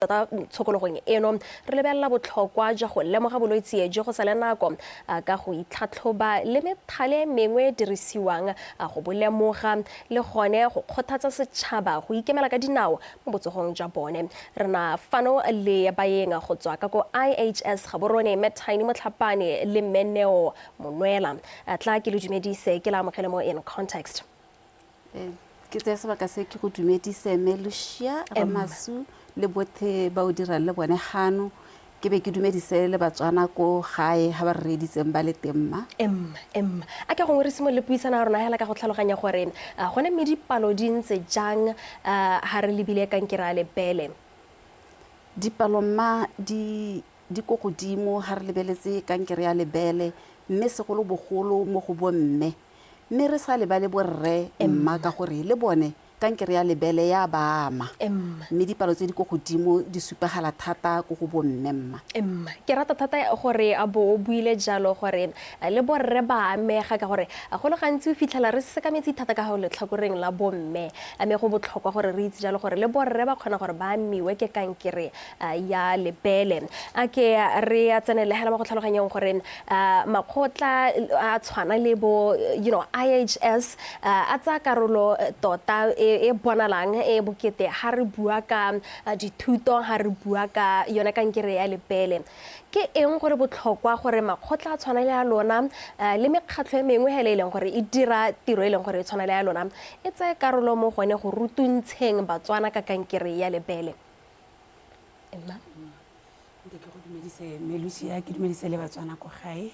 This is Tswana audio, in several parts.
Tota tshokologong eno re lebelela botlhokwa jwa go lemoga bolwetse jo go sa le nako ka go itlhatlhoba le methale e mengwe e dirisiwang go bo lemoga le gone go kgothatsa setšhaba go ikemela ka dinao mo botsogong jwa bone. Re na fano le baeng go tswa ka ko IHS Gaborone, Mme Tiny Motlhapane le Mme Neo Monwela. Tla ke lo dumedise ke la amogele mo In Context. Ke tseye sebaka se ke go dumedise mme Lucia Ramasu le bothe ba o dirang le bone gano, ke be ke dumedise le Batswana ko gae ga ba re reeditseng ba le teng mma. M M a ke gongwe re simolole puisano ya rona hela ka go tlhaloganya gore gone mme dipalo di ntse jang ha re lebile kankere ya lebele. Dipalo mma di di ko godimo ga re lebeletse kankere ya lebele, mme segolobogolo mo go bomme. Mme re sa lebale borre mma ka gore le bone kankere ya lebele ya ba ama. Mme dipalo tse di ko godimo di supagala thata ko go bomme mma. Ke rata thata gore a bo o buile jalo gore le borre ba amega ka gore go le gantsi o fitlhela re sekametse thata ka go letlhakoreng la bomme. Mme go botlhokwa gore re itse jalo gore le borre ba kgona gore ba amiwe ke kankere ya lebele. A ke re a tsenele hela mo go tlhaloganyeng gore makgotla a tshwana le bo IHS a tsaya karolo tota e e bonalang e bokete ha re bua ka dithuto, ha re bua ka yone kankere ya lebele. Ke eng gore botlhokwa gore makgotla a tshwana le a lona le mekgatlho e mengwe hela e leng gore e dira tiro e leng gore e tshwana le ya lona e tseye karolo mo gone go rutuntsheng Batswana ka kankere ya lebele? Emma. Nte ke go dumedise mme Lucia, ke dumedise le Batswana ko gae,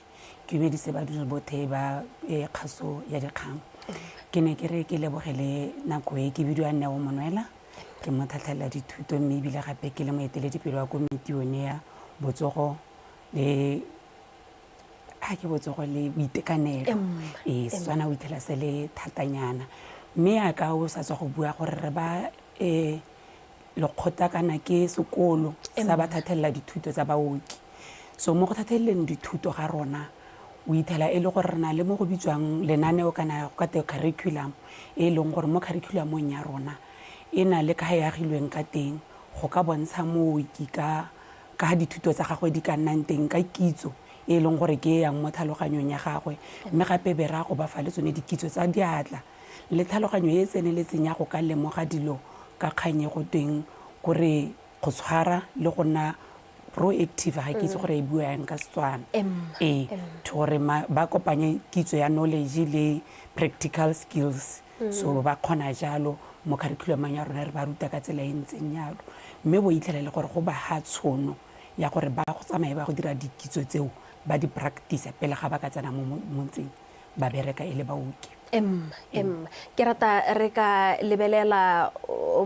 ke dumedise badiri bothe ba kgaso ya dikgang. Ke ne ke re ke lebogele nako e, ke bidiwa Neo Monwela, ke mo tlhatlhelela dithuto mme ebile gape ke le moeteledipele wa komiti yone ya botsogo le a ke botsogo le boitekanelo. Ee, Setswana o ithela se le thatanyana. Mme a ka o sa tswa go bua gore re ba lekgotla kana ke sekolo sa ba thathelela dithuto tsa baoki. So mo go thatheleleng dithuto ga rona, o ithela e le gore re na le mo go bitswang lenaneo kana go ka te curriculum, e leng gore mo curriculumong ya rona e na le ka e agilweng ka teng go ka bontsha mooki ka ka dithuto tsa gagwe di ka nnang teng ka kitso e leng gore ke e yang mo tlhaloganyong ya gagwe, mme gape be ra go ba fa le tsone dikitso tsa diatla le tlhaloganyo e e tseneletseng ya go ka lemoga dilo ka kgang e go tweng kore go tshwara le go nna proactive, ga ke itse gore e bua yang ka Setswana. Ee, gore ba kopanye kitso ya knowledge le practical skills. So ba kgona jalo mo curriculum-ong ya rona re ba ruta ka tsela e ntseng jalo. Mme bo itlhela e le gore go ba ha tshono ya gore ba go tsamaye ba go dira dikitso tseo ba di practice pele ga ba ka tsena mo motseng ba bereka e le baoki. M, M. Ke rata re ka lebelela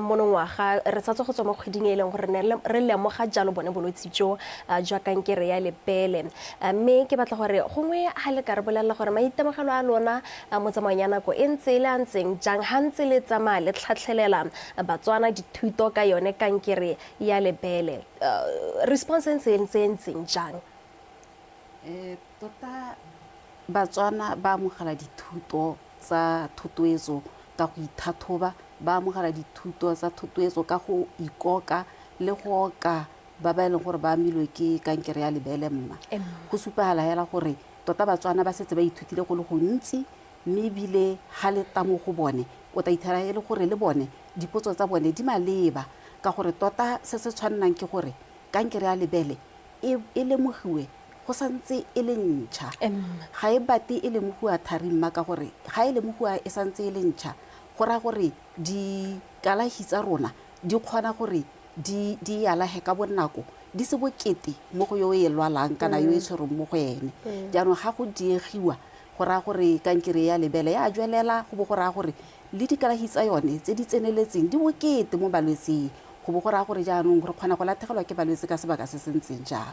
monongwaga, re sa tswa go tswa mo kgweding e e leng gore ne re lemoga jalo bone bolwetse jo jwa kankere ya lebele. Mme ke batla gore gongwe ha le ka re bolelela gore maitemogelo a lona mo tsamaong ya nako e ntse e le a ntseng jang ha ntse le tsamaya le tlhatlhelela Batswana dithuto ka yone kankere ya lebele. Response e ntse e ntse e ntseng jang? Tota Batswana ba amogela dithuto tsa thotloetso ka go ithathoba, ba amogela dithuto tsa thotloetso ka go ikoka le go oka ba ba e leng gore ba amilwe ke kankere ya lebele mma. Go supagala hela gore tota Batswana ba setse ba ithutile go le gontsi, mme ebile ga le tla mo go bone o tla ithela e le gore le bone dipotso tsa bone di maleba, ka gore tota se se tshwannang ke gore kankere ya lebele e, e lemogiwe go santse e le ntšha. Ga e bate e lemogiwa thari mma, ka gore ga e lemogiwa e santse e le ntšha, go raya gore dikalafi tsa rona di kgona gore di di e alahe ka bonako, di se bokete mo go yo o e lwalang kana yo e tshwerweng mo go ene. Jaanong ga go diegiwa go raya gore kankere ya lebele ya jwelela, go bo go raya gore le dikalafi tsa yone tse di tseneletseng di bokete mo balwetseng, go bo go raya gore jaanong re kgona go latlhegelwa ke balwetse ka sebaka se se ntseng jalo.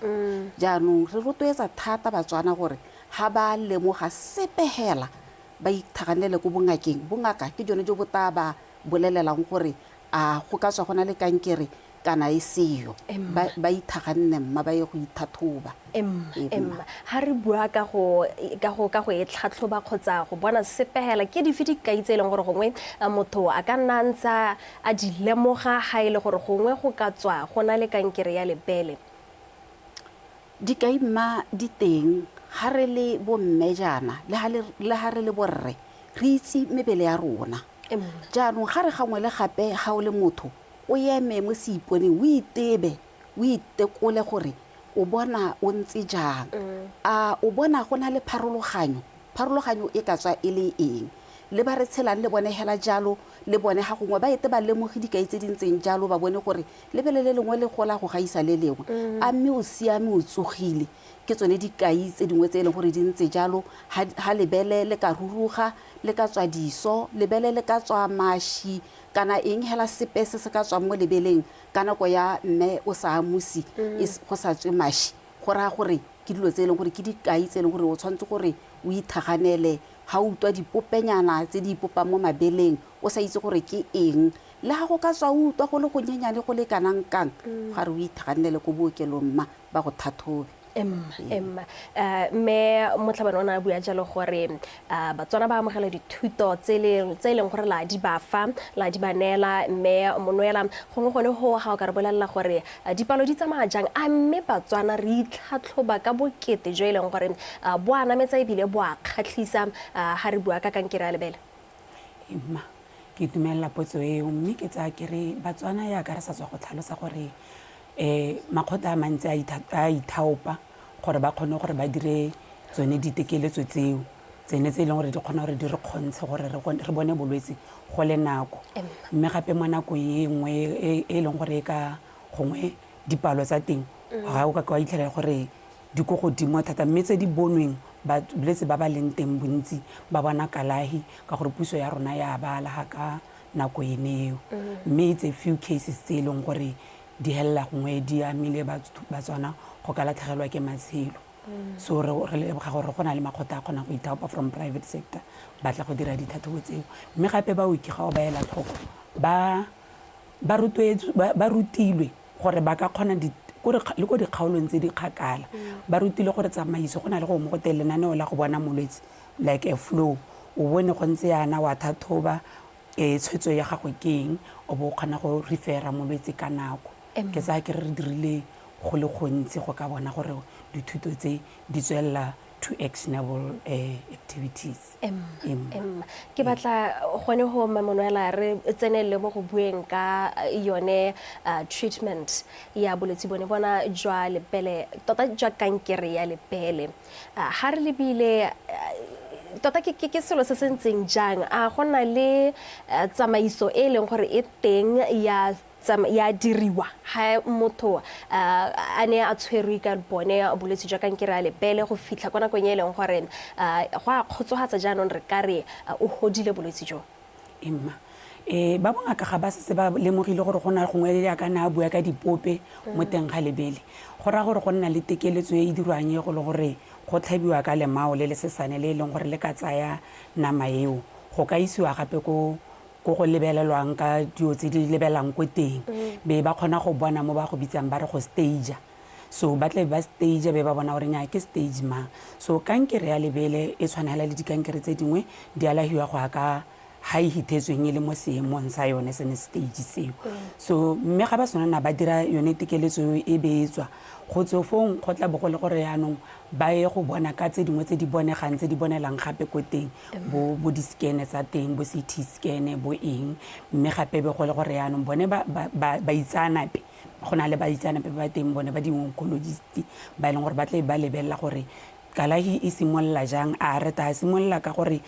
Jaanong re rotloetsa thata Batswana gore ga ba lemoga sepe hela ba ithaganele ko bongakeng. Bongaka ke jone jo bo tla ba bolelelang gore a go ka tswa go na le kankere. kana e seyo. Ba ithaganne mma ba ye go ithathoba. Emma, ha re bua ka go ka go ka go e tlhatlhoba kgotsa go bona sepe hela, ke dife dikai tse e leng gore gongwe motho a ka nna ntsa a di lemoga ga e le gore gongwe go ka tswa go na le kankere ya lebele? Dikai mma di teng. Ga re le bomme jaana le ga re le borre, re itse mebele ya rona. Jaanong ga re gangwe le gape, ga o le motho o eme mo seiponeng, o itebe, o itekole gore o bona o ntse jang. A o bona go na le pharologanyo? Pharologanyo e ka tswa e le eng? Le ba re tshelang le bone hela jalo, le bone ga gongwe ba ete ba lemoge dikai tse di ntseng jalo, ba bone gore lebele le lengwe le gola go gaisa le lengwe. A mme o siame, o tsogile? Ke tsone dikai tse dingwe tse e leng gore di ntse jalo. Ha lebele le ka ruruga, le ka tswa diso, lebele le ka tswa mashi kana eng hela, sepe se se ka tswang mo lebeleng ka nako ya mme o sa amusi, go sa tswe mashi, go raya gore ke dilo tse e leng gore ke dikai tse e leng gore o tshwanetse gore o ithaganele. Ga o utlwa dipopenyana tse di ipopang mo mabeleng, o sa itse gore ke eng, le ga go ka tswa o utlwa go le gonyenyane go le kanang kang, ga re o ithaganele ko bookelong mma ba go thathobe. Emma, mme Motlhabane o ne a bua jalo gore Batswana ba amogela dithuto tse e leng gore la di ba fa, la di ba neela. Mme Monwela, gongwe gone go ga o ka re bolelela gore dipalo di tsamaya jang? A mme Batswana re itlhatlhoba ka bokete jo e leng gore bo a nametsa ebile bo a kgatlhisa ga re bua ka kankere ya lebele? Emma, ke itumelela potso eo, mme ke tsaya ke re Batswana yaka re sa tswa go tlhalosa gore makgotla a mantsi a ithaopa gore ba kgone gore ba dire tsone ditekeletso tseo tsene tse e leng gore di kgona gore di re kgontshe gore re bone bolwetse go le nako. Mme gape mo nakong e nngwe e leng gore e ka gongwe dipalo tsa teng ga o ka ke wa itlhela gore di ko godimo thata, mme tse di bonweng, bolwetse ba ba leng teng bontsi ba bona kalahi ka gore puso ya rona ya ba alaga ka nako ene eo. Mme it's a few cases tse e leng gore di helela gongwe di amile Batswana go ka latlhegelwa ke matshelo. So re leboga gore go na le makgotla a kgonang go ithaopa from private sector ba tla go dira ditlhatlhobo tseo. Mme gape baoki, ga o ba ela tlhoko, ba rutilwe gore ba ka kgona le ko dikgaolong tse di kgakala. Ba rutilwe gore tsamaiso go na le go mo go teng lenaneo la go bona molwetse, like a flow, o bone go ntse yana, wa thathoba tshwetso ya gago ke eng, o bo o kgona go refera molwetse ka nako. Ke tsaya ke re re dirile go le gontsi go ka bona gore dithuto tse di tswelela to actionable activities. Emma, ke batla gone go Mamonwela re tsenelele mo go bueng ka yone treatment ya bolwetse bone bona jwa lebele, tota jwa kankere ya lebele. Ga re lebile tota ke selo se se ntseng jang? A go na le tsamaiso e e leng gore e teng ya ya diriwa ga motho a ne a tshwerwe ka bone bolwetse jwa kankere ya lebele go fitlha kwa nakong e e leng gore go a kgotsofatsa, jaanong re ka re o hodile bolwetse jo? Emma, ba bongaka ga ba setse ba lemogile gore go na gongwe le yaka ne a bua ka dipope mo teng ga lebele, go raya gore go nna le tekeletso e e dirwang e go le gore go tlhabiwa ka lemao le le sesane le e leng gore le ka tsaya nama eo go ka isiwa gape ko go lebelelwang ka dilo tse di lebelang ko teng, be ba kgona go bona mo ba go bitsang ba re go stager. So ba tlabe ba stage, be ba bona gore nya ke stage mang. So kankere ya lebele e tshwana hela le dikankere tse dingwe, di alahiwa go ya ka ha e hithetsweng e le mo seemong sa yone sene stage seo. So mme ga ba sena ba dira yone tekeletso e be e tswa go tswe fong, go tla bo go le gore yaanong ba ye go bona ka tse dingwe tse di bonegang, tse di bonelang gape ko teng, bo di-scan tsa teng, bo CT scan, bo eng. Mme gape be go le gore yaanong bone baitseanape, go na le baitseanape ba teng bone ba di-oncologist ba e leng gore ba tle ba lebelela gore kalahi e simolola jang. A re ta simolola ka gore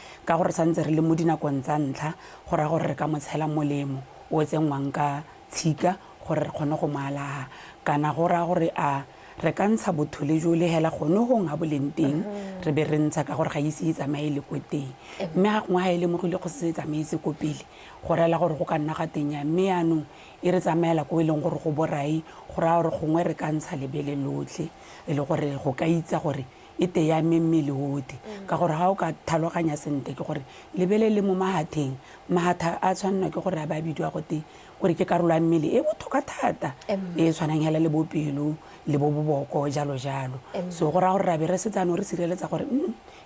santse re le mo dinakong tsa ntlha, go raya gore re ka mo tshela molemo o tsenngwang ka tshika gore re kgone go mo alaha, kana go raya gore a re ka ntsha bothole jo le hela gone gong ga boleng teng, re be re ntsha ka gore ga ise e tsamaye le ko teng. Mme ga gongwe ga e lemogile go se tsamaetse ko pele, go reela gore go ka nna ga teng ya mme yaanong e re tsamaela ko e leng gore go borai, go raya gore gongwe re ka ntsha lebele lotlhe e le gore go ka itsa gore e te ya mme mmele otlhe. Ka gore ga o ka tlhaloganya sentle ke gore lebele le mo mahatheng, mahatha a tshwanelwa ke gore a ba bidiwa gote Kore ke karolo ya mmele e botlhokwa thata e e tshwanang hela le bo pelo le bo boboko jalo jalo. So go raya gore ra be re setsano re sireletsa gore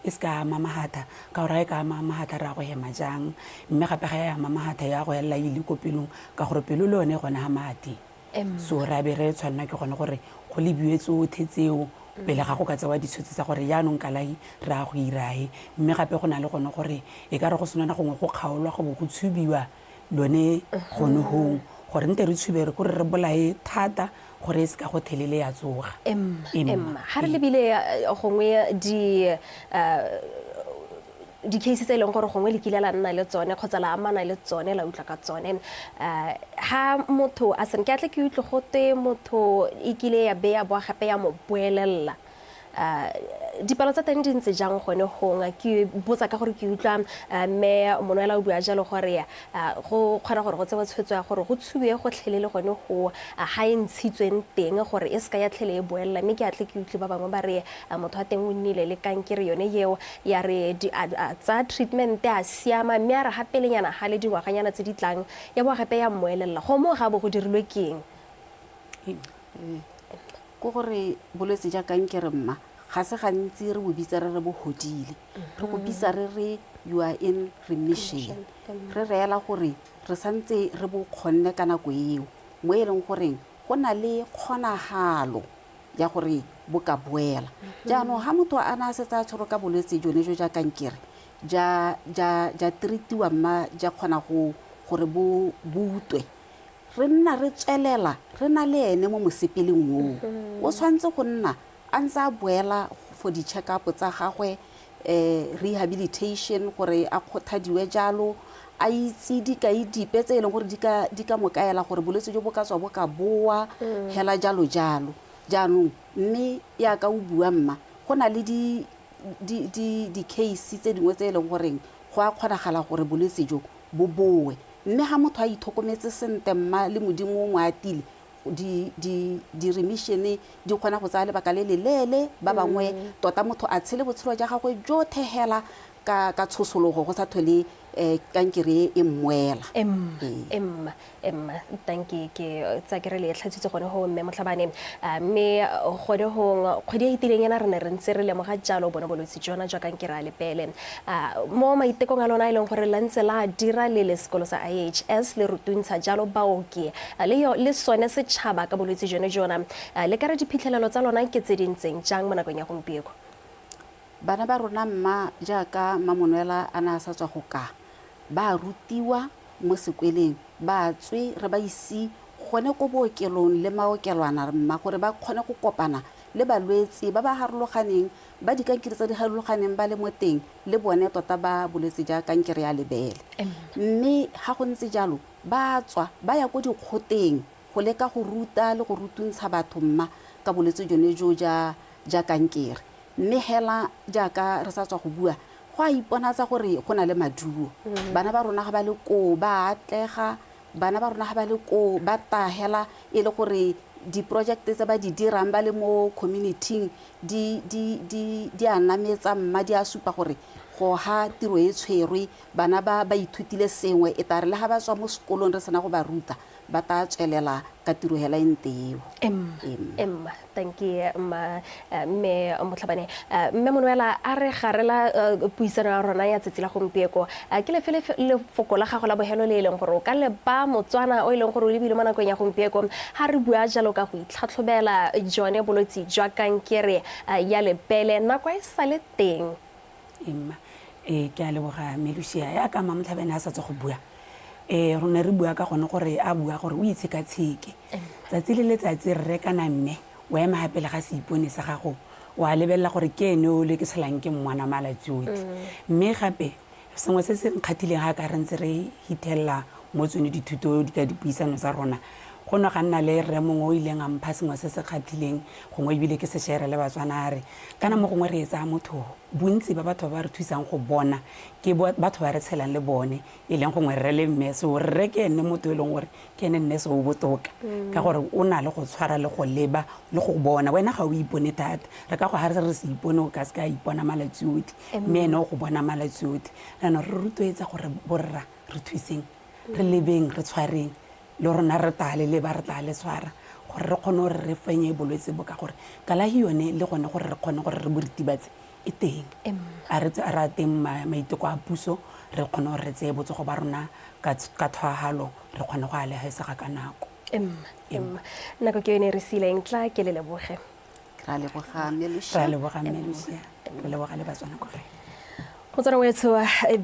e se ka ama magatha, ka gore ga e ka ama magatha re ya go hema jang, mme gape ga e ama magatha ya go helela e ile ko pelong, ka gore pelo le yone e gone ga madi. So ra be re tshwanela ke gone gore go lebiwe tsotlhe tseo pele ga go ka tsewa ditshwetso tsa gore jaanong kalahi re a go irae. Mme gape go na le gone gore e ka re go senana gongwe go kgaolwa go bo go tshubiwa lone gone hong, gore nte re tshube re kore re bolae thata gore e se ka go thelele ya tsoga. Emma, ga re lebile gongwe di di-case tse e leng gore gongwe le kile la nna le tsone kgotsa la amana le tsone, la utlwa ka tsone, ha motho a sene, ke atle ke utlwe gote motho e kile ya be ya boa gape ya mo boelelela, dipalo tsa teng di ntse jang gone gongwe? Ke botsa ka gore ke utlwa mme Monwela o bua jalo gore go kgona gore go tsewe tshwetso ya gore go tshubiwe gotlhelele gone go ga e ntshitsweng teng gore e seka ya tlhele e boelela, mme ke atle ke utlwe ba bangwe ba re motho wa teng o nnile le kankere yone eo, ya re tsa treatment a siama, mme a re ga pelenyana ga le dingwaganyana tse di tlang ya boa gape ya mmoelelela. Go moo ga bo go dirilwe keng? Ke gore bolwetse ja kankere mma ga se gantsi re bo bitsa re re bo hodile, re go bitsa re re you are in remission, re reela gore re santse re bo kgonne ka nako eo, mo e leng goreng go na le kgonagalo ya gore bo ka boela. Jaanong ga motho a na a setse a tshwerwe ka bolwetse jone jo ja kankere, ja treatiwa mma, ja kgona go gore bo utwe, re nna re tswelela re na le ene mo mosepeleng oo. O tshwanetse go nna a ntse a boela for di-check-up tsa gagwe, rehabilitation, gore a kgothadiwe jalo, a itse dikai dipe tse e leng gore di ka mo kaela gore bolwetse jo bo ka tswa bo ka boa hela jalo jalo. Jaanong mme yaka o bua mma, go na le di-case tse dingwe tse e leng goreng go a kgonagala gore bolwetse jo bo boe. Mme ga motho a ithokometse sentle mma le Modimo o mo atile, di-remission di kgona go tsaya lebaka le le leele. Ba bangwe tota motho a tshele botshelo ja gagwe jotlhe hela ka tshosologo, go sa tlhole kankere e mmoela. Emma, Emma, tanki ke tsa ke re le tlhatsitse gone go mme Motlhabane, mme gone go kgwedi e fetileng ena re ne re ntse re lemoga jalo bone bolwetse jona jwa kankere a lepele. Mo maitekong a lona e leng gore la ntse la dira le le sekolo sa IHS le rutuntsha jalo baoki le yo le sone setšhaba ka bolwetse jone jona, le ka re diphitlhelelo tsa lona ke tse di ntseng jang mo nakong ya gompieko? Bana ba rona mma, jaaka Mmamonwela a ne a sa tswa go ka, ba rutiwa mo sekweleng, ba tswe re ba ise gone ko bookelong le maokelwana mma, gore ba kgone go kopana le balwetse ba ba harologaneng, ba dikankere tse di harologaneng ba le mo teng, le bone tota ba bolwetse ja kankere ya lebele. Mme ga go ntse jalo, ba tswa ba ya ko dikgoteng go leka go ruta le go rutuntsha batho mma ka bolwetse jone jo ja kankere. Mme hela jaaka re sa tswa go bua, go a iponatsa gore go na le maduo. Bana ba rona ga ba le koo ba atlega, bana ba rona ga ba le koo ba taa hela e le gore diprojekte tse ba di dirang ba le mo community-ing di a nametsa mma, di a supa gore go ha tiro e tshwerwe, bana ba ba ithutile sengwe, e tla re le ga ba tswa mo sekolong re sena go ba ruta, ba tla tswelela ka tiro hela e nte eo. Emma, thank you mma, mme Motlhabane. Mme Monwela, a re garela puisano ya rona ya tsatsi la gompieko, ke lefe lefoko la gago la bogelo le e leng gore o ka leba Motswana o e leng gore o lebile mo nakong ya gompieko ha re bua jalo ka go itlhatlhobela jone bolwetsi jwa kankere ya lebele nako e sale teng? Emma, ke a leboga Melusia. Ya ka Mma Motlhabane a sa tswa go bua, re ne re bua ka gone gore a bua gore o itshekatsheke tsatsi le letsatsi. Rre kana mme, o ema ga pele ga seipone sa gago, o a lebelela gore ke ene o le ke tshelang ke mmona malatsi otlhe. Mme gape sengwe se se nkgathileng ga ka re ntse re hithelela mo tsone dithuto ka dipuisano tsa rona, go ne ga nna le rre mongwe o ileng a mpha sengwe se se kgathileng, gongwe ebile ke se share le Batswana, a re kana mo gongwe re e tsaya motho, bontsi ba batho ba ba re thusang go bona ke batho ba re tshelang le bone, e leng gongwe rre le mme. So rre ke ene motho e leng gore ke ene nne so o botoka, ka gore o na le go tshwara le go leba le go bona. Wena ga o ipone thata, re ka go ga re se ipone, o ka se ka ipona malatsi otlhe, mme ene o go bona malatsi otlhe. Jaanong re rotloetsa gore borra re thuseng, re lebeng, re tshwareng. Le rona re tla le leba, re tla le tshwara gore re kgone gore re fenye bolwetse bo, ka gore kalafi yone le gone gore re kgone gore re bo ritibatse e teng. A re rateng maiteko a puso, re kgone gore re tseye botsogo ba rona ka tlhwaafalo, re kgone go alegesega ka nako. Nako ke yone e re siileng, tla ke le leboge. Ra leboga, mme Lucia. Ra leboga, mme Lucia, re leboga le Batswana ko gae. Motswana wetsho,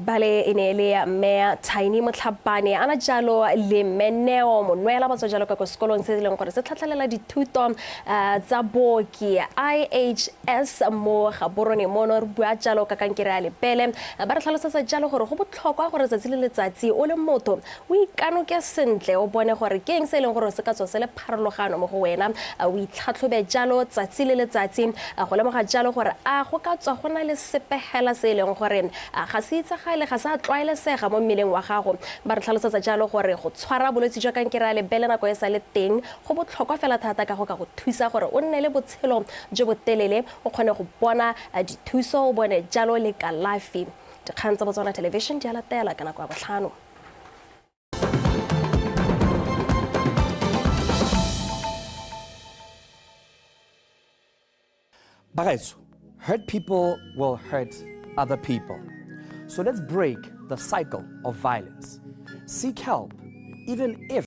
bale e ne e le mme Tiny Motlhapane ana jalo le mme Neo Monwela, ba tswa jalo ka ko sekolong se e leng gore se tlhatlhelela dithuto tsa booki, IHS mo Gaborone mono. Re bua jalo ka kankere ya lebele. Ba re tlhalosetsa jalo gore go botlhokwa gore tsatsi le letsatsi o le motho o ikanoke sentle, o bone gore ke eng se e leng gore se ka tswa se le pharologano mo go wena. O itlhatlhobe jalo tsatsi le letsatsi go lemoga jalo gore a go ka tswa go na le sepe hela se e leng gore ga se itsagale, ga se a tlwaelesega mo mmeleng wa gago. Ba re tlhalosetsa jalo gore go tshwara bolwetse jwa kankere ya lebele nako e sa le teng go botlhokwa fela thata, ka go ka go thusa gore o nne le botshelo jo bo telele, o kgone go bona dithuso, o bone jalo le kalafi. Dikgang tsa Botswana Television di a latela ka nako ya 5. Bagaetsho, hurt people will hurt other people. So let's break the cycle of violence. Seek help, even if